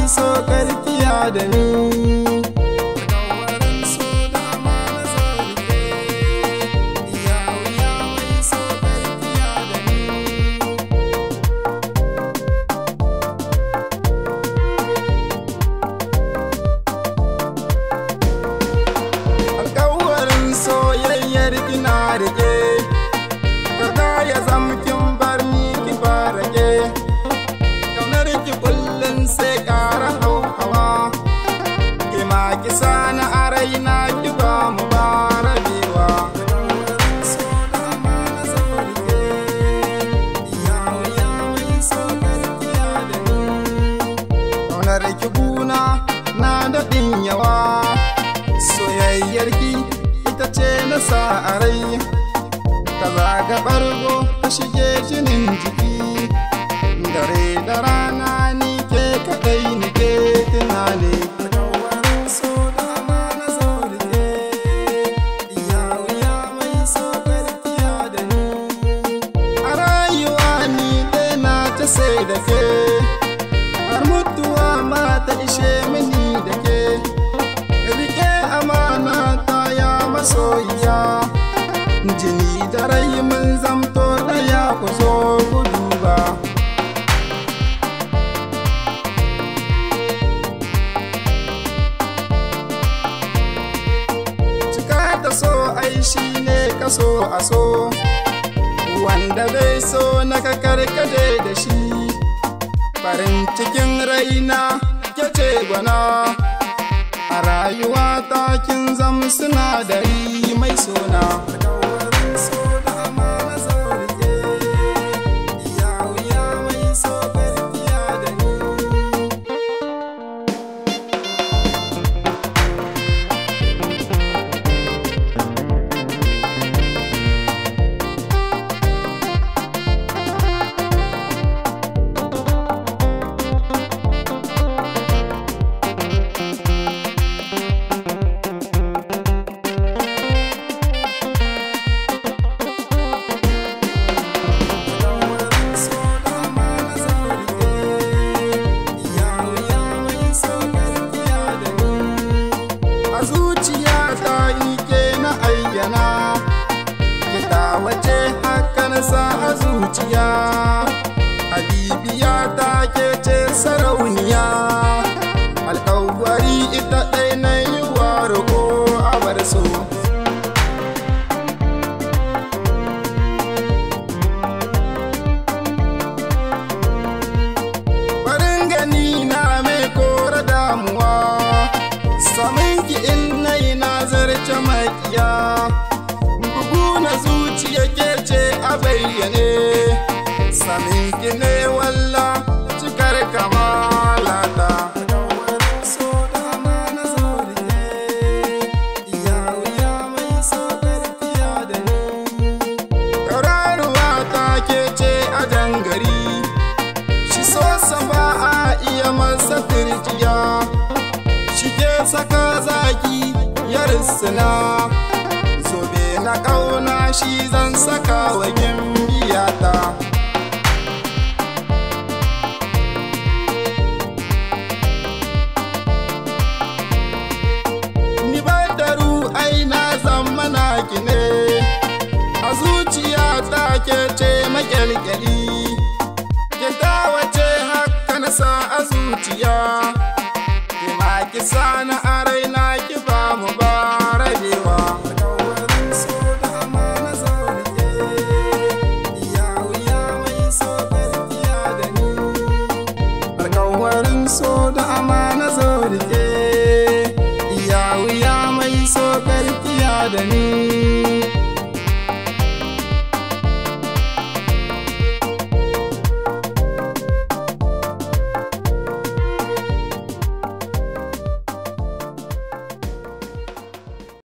so karkiya da ni. Alƙawarin so da amana zo rike, iya wuya mai so karkiya da ni. Alƙawarin soyayyar kina rike, kada ya zamkin bar ni ki farake. Kaunar ki kullum sai ƙara hauhawa, ki ma ki sani a raina ki ba mu ba rabewa. Alƙawarin so da amana zo rike, iya wuya mai so karkiya da ni. Kaunar ki guna na daɗin yawa, soyayyar ki ita ce na sa a rai. Ta zaga ɓargo ta shige jinin jiki, dare da rana ni ke kaɗai ni ke tunani. Alƙawarin so da amana zo rike, iya wuya mai so karkiya da ni. A rayuwa ni dai na ta sai da ke, har mutuwa ma ta ishe mini da ke. Rike amana ta ya masoyiya, jini da rai mun zamto ɗaya ku zo ku duba. Cika ta so ai shi ne kaso a so, wanda bai so na ka karkade da shi. Farin cikin raina ke ce gwana, a rayuwa ta kin zam sinadari mai sona. Alƙawarin so da amana zo rike, iya wuya mai so karkiya da ni. Alƙawarin so da amana zo rike, iya wuya mai so karkiya da ni. A zuciya ta yi ke na ayyana, ki ta wace haka na sa a zuciya. Habibiya ta ke ce sarauniya, alƙawari ita ɗai na yi wa roƙo a bar so. Farin gani na mai kora damuwa, samun ki in nayi na zarce makiya. Bugu na zuciya ke ce a bayyane, samun ki ne walla cikar kamalata. Alƙawarin so da amana zo rike, iya wuya mai so karkiya da ni. Tauraruwa ta ke ce a dangari, shi so ba a iya masa firjiya. Shi ke saka zaki ya risina, zobe na ƙauna shi zan saka wa gimbiyata. Ni badaru ai na zama naki ne, a zuciya ta ke ce makyalkyali. Ki wace haka na sa a zuciya, ki ma ki sa na a raina ki ba mu ba rabewa. Alƙawarin so da amana zo rike, iya wuya mai so karkiya da ni. Alƙawarin so da amana zo rike, iya wuya mai so karkiya da ni.